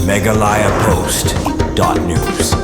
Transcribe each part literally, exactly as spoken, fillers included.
Meghalaya Post dot news.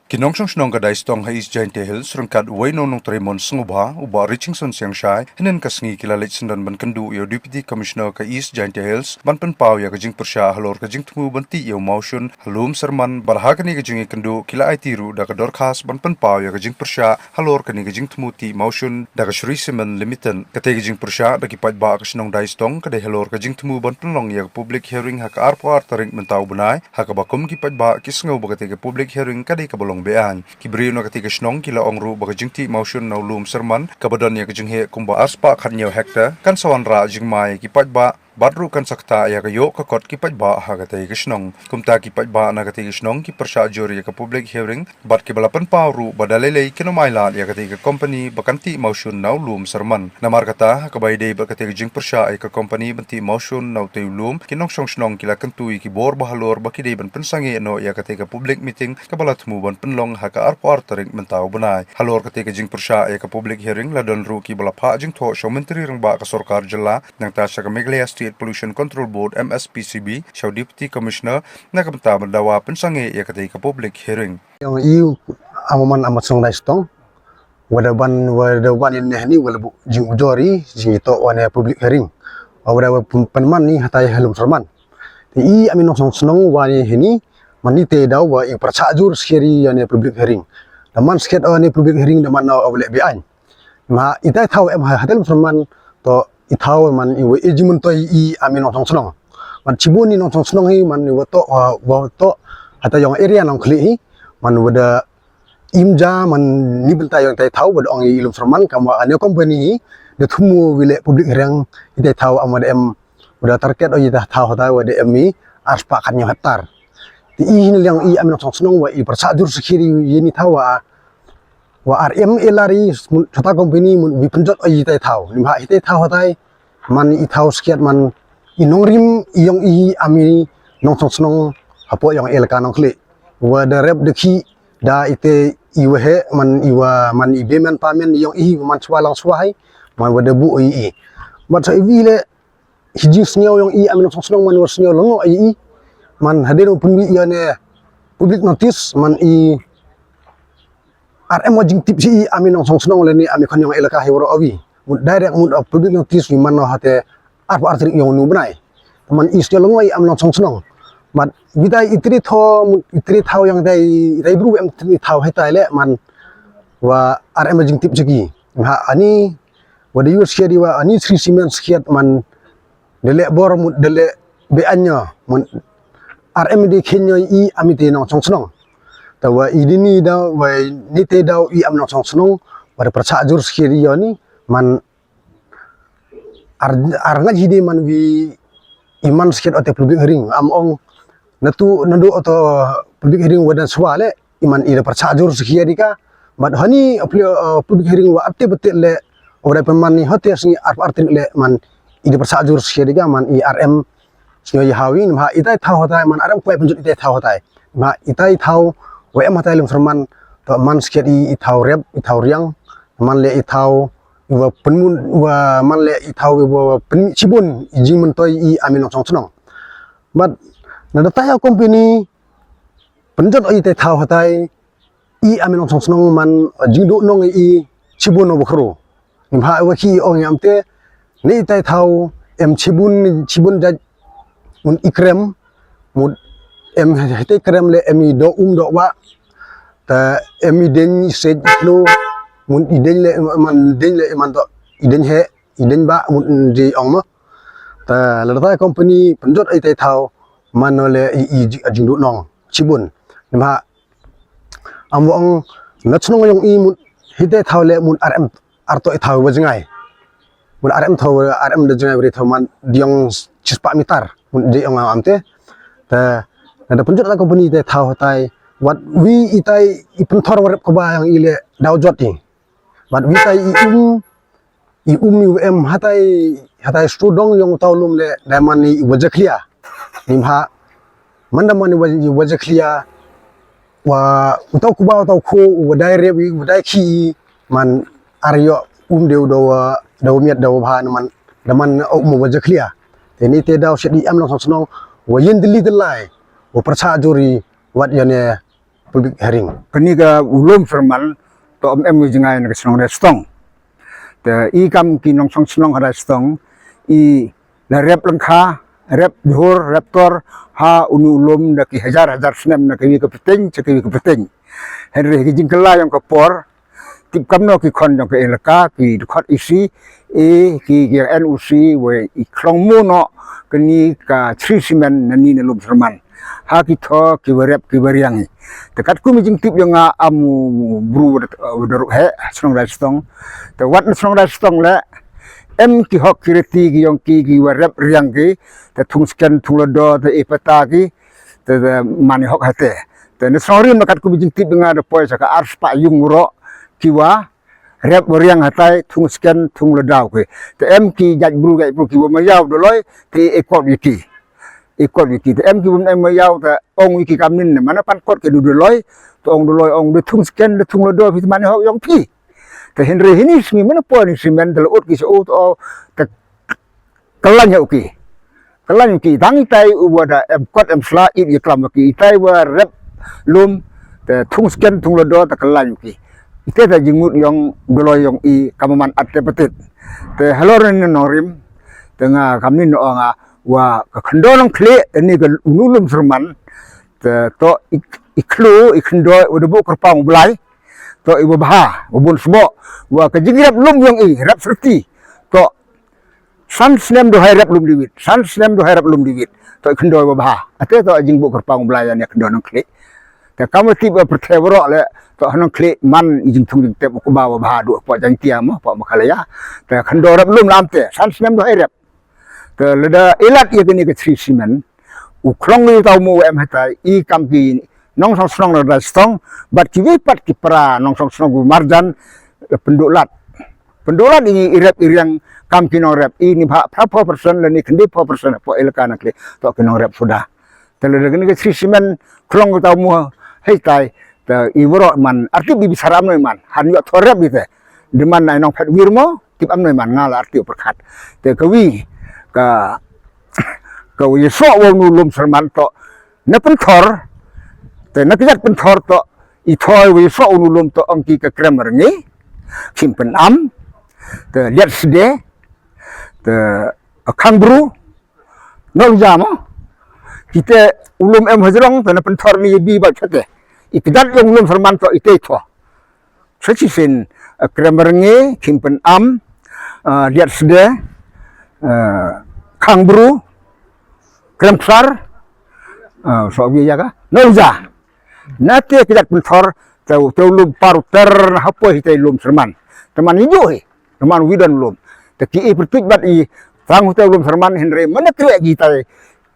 Ki nongshong shnong ka Daistong ha East Jaintia Hills ryngkat uwei u nongtrei mon sngewbha u Bah Richingson Siangshai, hynnin ka sngi ki la leit syndon ban kynduh ïa u Deputy Commissioner ka East Jaintia Hills ban pynpaw ïa ka jingpyrshah halor ka jingthmu ban tih ïa u mawshun ha Lum Syrman, bad ha kane ka jingïakynduh ki la aiti ruh da ka dorkhas ban pynpaw ïa ka jingpyrshah halor kane ka jingthmu tih mawshun da ka Shree Cement Limited. Katei ka jingpyrshah da ki paidbah ka shnong Daistong ka dei halor ka jingthmu ban pynlong ïa ka public hearing ha ka arphew ar tarik mynta u bnai, ha kaba kum ki paidbah ki sngew ba katei ka public hearing ka dei kaba long be-aiñ. Ki briew na katei ka shnong ki la ong ruh ba ka jingtih mawshun na u Lum Syrman kaba don ïa ka jingheh kumba arspah khathynñiew hektar kan sa wanrah jingma ïa ki paidbah, bad ruh kan sa ktah ïa ka ïoh ka kot ki paidbah ha katei ka shnong. Kumta ki paidbah na katei ka shnong ki pyrshah jur ïa ka public hearing, bad ki ba la pynpaw ruh ba da lei lei kin ym ailad ïa katei ka company ba kan tih mawshun na u Lum Syrman. Namar kata, ha kaba ïadei bad katei ka jingpyrshah ïa ka company ban tih mawshun na utei u lum, ki nongshong shnong ki la kyntu ïa ki bor ba halor ba ki dei ban pynsangeh noh ïa katei ka public meeting kaba la thmu ban pynlong ha ka arphew ar tarik mynta u bnai. Halor katei ka jingpyrshah ïa ka public hearing la don ruh ki ba la phah jingthoh sha u Myntri Rangbah ka Sorkar Jylla, nangta sha ka Meghalaya State Pollution Control Board, M S P C B, sha u Deputy Commissioner, na ka bynta ban dawa pynsangeh ïa katei ka public hearing. Ïong i, amo man amo shnong Daistong. Wada ban, wada ban ïa ne hani, wada bu jingujor i, jingïatoh wan ïa public hearing. Wada wa pyn-, pynman i hatai ha Lum Syrman. Te i ami nongshong shnong wan ïa hani, man i te daw wa i pyrshah jur skhem ïa ne public hearing. Da man skhem wan ïa public hearing da man na wa leh be-aiñ. Ma itai thaw em ha, hatai Lum Syrman, to i thaw man i wa i jingmyntoi i ami nongshong shnong. Man shibun i nongshong shnong hi, man i wa toh, wa, wa toh, hatai ïong area Nongkhlieh hi, man wada im ja man ni bynta ïong itai thaw, wada ong i Lum Syrman, kam wa ane company hi, da thmu wi leh public hearing itai thaw am wada em, wada target o itai thaw hatai wada em i arspah khathynñiew hektar. Te i hin liang i ami nongshong shnong wa i pyrshah jur skhem ïa ni thaw wa wa ar em i lari, mun, chota company, mun, wi pynjot o itai thaw. Ni ma itai thaw hatai, man i thaw skhem man i nongrim i ïong i ami nongshong shnong hapoh ïong elaka Nongkhlieh. Wada rep da ki, da ite i wa he, man i wa, man i bemen pamen i ïong i, man swa lang swa hai, man wada bu o i. Mat sa i wi leh, hi jingsngew ïong i ami nongshong shnong man wa sngew lyngngoh i i. Man hadien u pynmih ïa ne public notice man i ar em wa jingtip shi i ami nongshong shnong lane ami khon ïong elaka hi waroh awi. Mut direct mut, uh, public notice wi man no hate arphew ar tarik ïong nu bnai. Man i sngew lyngngoh i ami nongshong shnong. Mat witai i tri thaw, mut i tri thaw ïong dai, i dai bru em tri thaw hatai leh man wa ar em wa jingtip shi ki. Ha ani Wada ïoh skhem di wa ani Shree Cement skhem man da leh bor mut da leh be-aiñ ïa man ar em di khin ïa i ami te nongshong shnong. Te wa i di ni da wa ni te da i am nongshong shnong wada pyrshah jur skhem di ïa ni man ar, ar ngait hi di man wi i man skhem o te public hearing am ong natu nadu o to public hearing wada swa leh i man i da pyrshah jur skhem di ka. Mat hani, uh, public hearing wa ate bete leh, wada pynman ni hate sngi ar, ar tarik leh man i da pyrshah jur skhem di ka man i ar em sngew i hawi, ni ma itai thaw hatai man ar em kwai pynjot itai thaw hatai. Ma itai thaw wa em hatai Lum Syrman, to man skhem i, i thaw rep, i thaw riang, man leh i thaw i wa pynmun, wa man leh i thaw i wa pynmih shibun i jingmyntoi i ami nongshong shnong. Mat na da tai company pynjot o itai thaw hatai i ami nongshong shnong man, uh, jingduh nong i shibun o bakhru. Ni ma wa ki ong i am te ni itai thaw em shibun, shibun jait mun i krem, mut em hete krem leh em i do um do wa. Ta em i deng i sej i klo, mun i deng leh man deng leh man to i deng he, i deng ba mun di ong ma. Ta la da tai company pynjot itai thaw man no leh i, i ji-, jingduh nong shibun. Ni ma am wa ong na chnong ïong i mut hite thaw leh mut ar em ar to i thaw wa jngai. Mut ar em thaw ar em da jngai wa ri thaw man diong shispah meter mut di ong am te. Te na da pynjot la company te thaw hatai wat wi itai i pynthor wa rep ka ba ïong i leh daw jot i. Wat wi tai i um i um i wa em hatai, hatai stu dong ïong u taw lum leh dai man i wa jakhlia. Ni ma man da man i wa, i wa jakhlia wa u taw kuba u taw khu u wa dai rep i u wa dai khi i man ar ïoh um deu da wa, da wa miat da wa bha ni man da man um wa jakhlia. Te ni te daw shet i am nongshong shnong wa yin dili delai. u pyrshah jur i wat ïa ne public hearing. Kane ka u lum Syrman to em em jngai na ka shnong Raistong. Te i kam ki nongshong shnong ha Raistong i la rep lyngkha, rep jhur, rep tor ha uni u lum da ki hajar hajar snem na ka wi ka pyrthei, cha ka wi ka pyrthei. Hynrei ki jingkylla ïong ka por, tip kamno ki khon jong ka elaka, ki dkhot isi, e, ki, ki N O C, wei i khlong mu noh kane ka Shree Cement na ni na lum Syrman. Ha ki thaw ki wa rep ki wa riang i. Te katkum i jingtip ïong nga am u bru wa da, wa da ruh he, shnong Raistong. Te wat na shnong Raistong le, em ki hok ki reti ki ïong ki, ki wa rep riang ki, te thung sken, thung lado, te i pata ki, te, te mane hok hate. Te na shnong Rim na katkum i jingtip ïong nga da poi sa ka ar spah ïung ro, ki wa rep wa riang hatai, thung sken, thung lado ki. Te em ki jait bru jait bru ki wa ma ïaw da loi, te i kot wi ki. I kot wi ki. Te em ki wa em ma ïaw te ong wi ki kam nin ne. Mana pan kot ki du da loi, te ong da loi, ong da thung sken, da thung lado phi te mane hok ïong phi. Te hynrei hini sngi mana poi ni Syrman te la ut ki sa u te o, te kylla ïa u ki. Kylla ïa u ki. Tang itai u wa da em kot em sla it ïa klam ki. Itai wa rep lum, te thung sken thung lado te kylla ïa u ki. Ite te jingmut ïong da loi ïong i kam man at te patit. Te halor ni nong Rim, te nga kam ni no nga wa ka khyndew nong khlieh ni ka uni u lum Syrman. Te to i, i khlu, i khyndew, u da buh kyrpang u Blai. To i wa bha, wa bun sboh, wa ka jingrep lum ïong i, rep syrti. To san snem du hai rep lum diwit, san snem du hai rep lum diwit. To i khyndew wa bha. Ate to jingbuh kyrpang u Blai ïa ne khyndew nong khlieh. Te kam wa tip wa pyrthei waroh le, to nong khlieh man i jingthung jingtep u kba wa bha du pok Jaiñtia mo, pok Meghalaya. Te khyndew rep lum lam te, san snem du hai rep. Te lada ilat ïa kane ka Shree Cement, u khlong ïa u tau mo em hatai, i kam ki nongshong shnong na Raistong, bad ki wi pat ki para nongshong shnong u marjan, pynduh lad. Pynduh lad i, i rep i riang kam ki nongrep, i ni bha phra phew percent lane khyndai phew percent pok elaka na khlieh, to ki nongrep suda. Te lada kane ka Shree Cement khlong ïa u tau mo hatai, te i waroh man, artip i bisar am noi man, han ïoh thor rep i te. Di man na i nong phet wir mo, tip am noi man nga la artip pyrkhat. Te ka wi, ka, ka wi soh wa uni u lum Syrman to, na pynthor, te na ka jait pynthor to, i thoi wi soh uni u lum to ong ki ka Krem Rngi, Khim Pynam, te Liat Sde, te Khang Bru, nong jam, kita u lum em hajrong, te na pynthor ni bi ba chate. I ka jait ïong u lum Syrman to ite i thoi. Sa chi sin, eh, Krem Rngi, Khim Pynam, eh, Liat Sde, eh, Khang Bru, Krem Ksar, eh, so wi ïa ka, nong ja. Na te ka jait pynthor, te, te u lum par u ter, na hapoi hi te lum Syrman. Te man hi ju hi. Te man wi don lum. Te ki i pyrtuit bad i tang u te lum Syrman hynrei mana treh ki tai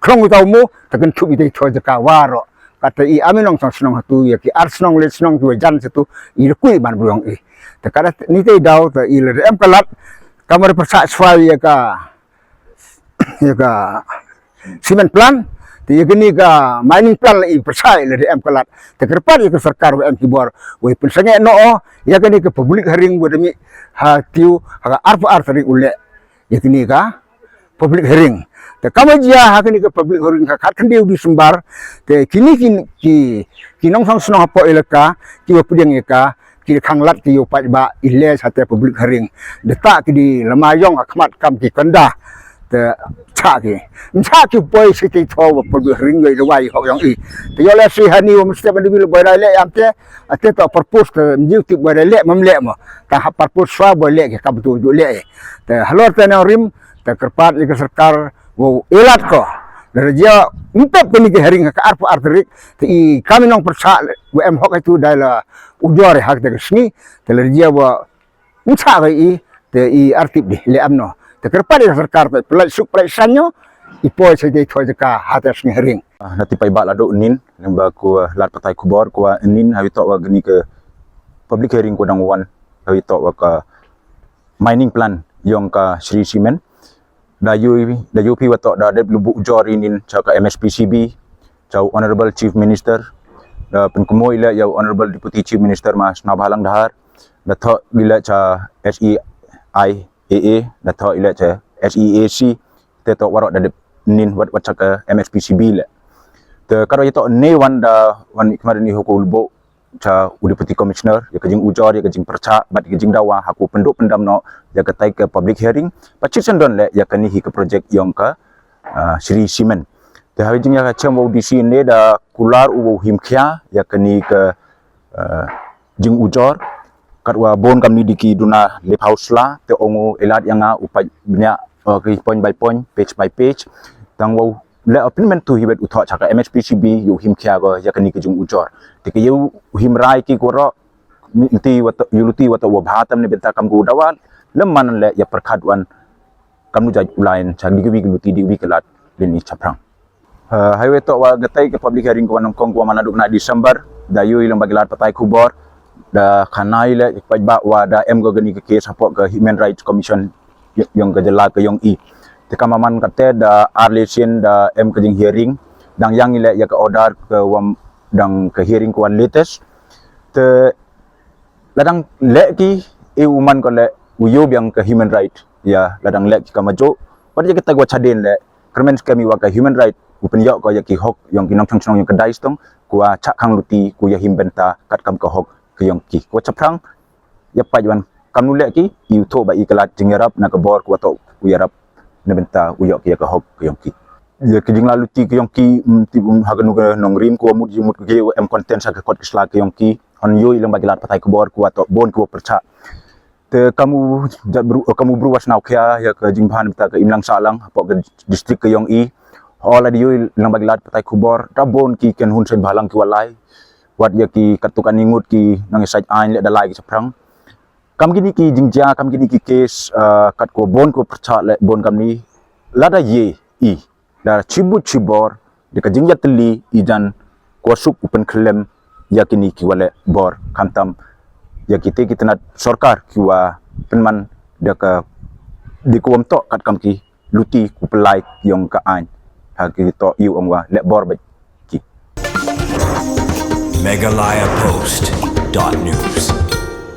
khlong u tau mo, te kynthup i te thoi jaka waroh. Kata i am i nongshong shnong hatu ïa ki ar shnong le shnong ki wa jan satu, i rkui ban brong i. Te kata ni te daw te i le em ka lad, kamar pyrsa swai ïa ka ïa ka cement plant, te ïa kane ka mining plant la i pyrshah la dei em ka lad. Te kyrpad ïa ka sorkar wa em ki bor, wa i pynsangeh noh ïa kane ka public hearing wa da mih ha tiew ha ka arphew ar tarik u leh ïa kane ka public hearing. Te kama jia ha kane ka public hearing ha ka khatkhyndai u December, te kine ki, ki, ki nongshong shnong hapoh elaka, ki wa pdiang ïa ka, ki khang lad ki ïoh paidbah i leh sha te public hearing. Da ta ki di lama ïong ha khmat kam ki kynda. Te cha ki. Cha ki poi sha te thaw public hearing ïoh da wai hok ïong i. Te ïoh leh shi hani wa mesti ban di bil boi dai leh ïam te. Ate to purpose te mjiu tip boi dai leh mam leh mo. Ta ha purpose swa boi leh ki kam tu ju leh. Te halor te nong Rim. Te kyrpad ïa ka sorkar wow ilat ko. Lada jia ym tep kane ka hearing ha ka arphew ar tarik, te i kam i nongpyrshah wa em hok itu dei la ujor ha kata ka sngi, te lada jia wa ym shah ka i, te i artip di leh amno. Te kyrpad ïa ka sorkar te pynlait suk pynlait saiñ noh, i poi sha jai thoi jaka ha te sngi hearing. Ah, na ti paidbah la dok nin, lyngba ko lad pathai khubor ko wa nin ha wi tok wa kane ka public hearing ko dang wan ha wi tok wa ka mining plant ïong ka Shree Cement. Da ïoh, da ïoh phi wa tok da dep lubu ujor inin cha ka M S P C B, cha u Honorable Chief Minister, da pynkynmaw ila ïa u Honorable Deputy Chief Minister ma Sniawbhalang Dhar, da tok ila cha S E I A A, da tok ila cha S E A C, te tok waroh da dep nin wat wat cha ka M S P C B le. Te katwa ïa toh ne wan da wan mih khmat ni ha u lubok cha u Deputy Commissioner ïa ka jingujor, ïa ka jingpyrchah bad ïa ka jingdawa ha ka pynduh pyndam noh ïa katai ka public hearing. Bad shisyndon leh ïa kane hi ka project ïong ka, ah, Shree Cement. Te ha ka jingïakachem u D C ne da kular u him khia ïa kane ka, ah, jingujor. Katwa bun kam ni dei ki duna leh hausla, te ong u, i lad ïa nga u peit bniah, uh, ki point by point, page by page. Tang wa u leh, uh, pynmyntu hi bad u thoh cha ka M H P C B ïa u him khia ko ïa kane ka jingujor. Te ka ïa u him rai ki ko ro, mi-, ti wa to, ïa u luti wa to wa bha tam ne bynta kam ko dawa, lem man leh ïa pyrkhat wan kam nu jait u lain cha dei ka wi ka luti dei ka wi ka lad lin i chaphrang. Uh, ha iwei toh wa katai ka public hearing ko wa nyngkong ko wa man naduh khyndai December, da ïohi lyngba ki lad pathai khubor, da khanai leh paidbah wa da em ko kane ka case hapoh ka Human Rights Commission ïong ka jylla ka ïong i. Te kam man kata da ar leh sien da em ka jinghearing, dang ïa ngi leh ïa ka order ka wa dang ka hearing ko wa latest. Te la dang leh ki, i u man ko leh u ïoh biang ka human right. Ïa, la dang leh ki kama jok. Wat ïa kita ko wa chadien leh, kyrmen skhem i wa ka human right, u pynïoh ko ïa ki hok ïong ki nongchong chnong ïong ka dai stong, ko wa chah khang luti, ko ïa him bynta katkam ka hok ka ïong ki. Ko wa chaphrang ïa peit wan kam nu leh ki, i u thoh ba i ka lad jingïarap na ka bor ko wa toh u ïarap na bynta u ïoh ki ïa ka hok ka ïong ki. Ïa ki jingla luti ka ïong ki, mm, ti, mm, ha kanu ka nongrim ko wa mut ïa mut ki em content sa ka kot ki sla ka ïong ki. Hon ïohi lyngba ki lad pathai khubor ko wa toh bun ko wa pyrchah. Te kam u jait bru, kam u bru wa sngewkhia ïa ka jingbha na bynta ka imlang sahlang hapoh ka district ka ïong i. Hooid la dei ïohi lyngba ki lad pathai khubor, da bun ki kynhun seng bhalang ki wa lai. Wat ïa ki katto katne ngut ki nongïasaid aiñ leh da lai ki chaphrang. Kam kine ki jingjia, kam kine ki case, uh, kat ko bun ko pyrchah leh bun kam ni. Lada ïa i da chibut chibor da ka jingïatylli, i jan ko suk u pynkhlem ïa kine ki wa leh bor, khamtam ïa kite ki tnat sorkar ki wa pynman da ka dei ko wam toh katkam ki luti ko pyllait ïong ka aiñ. Ha ki toh i u ong wa leh bor bad ki. Meghalaya Post dot news.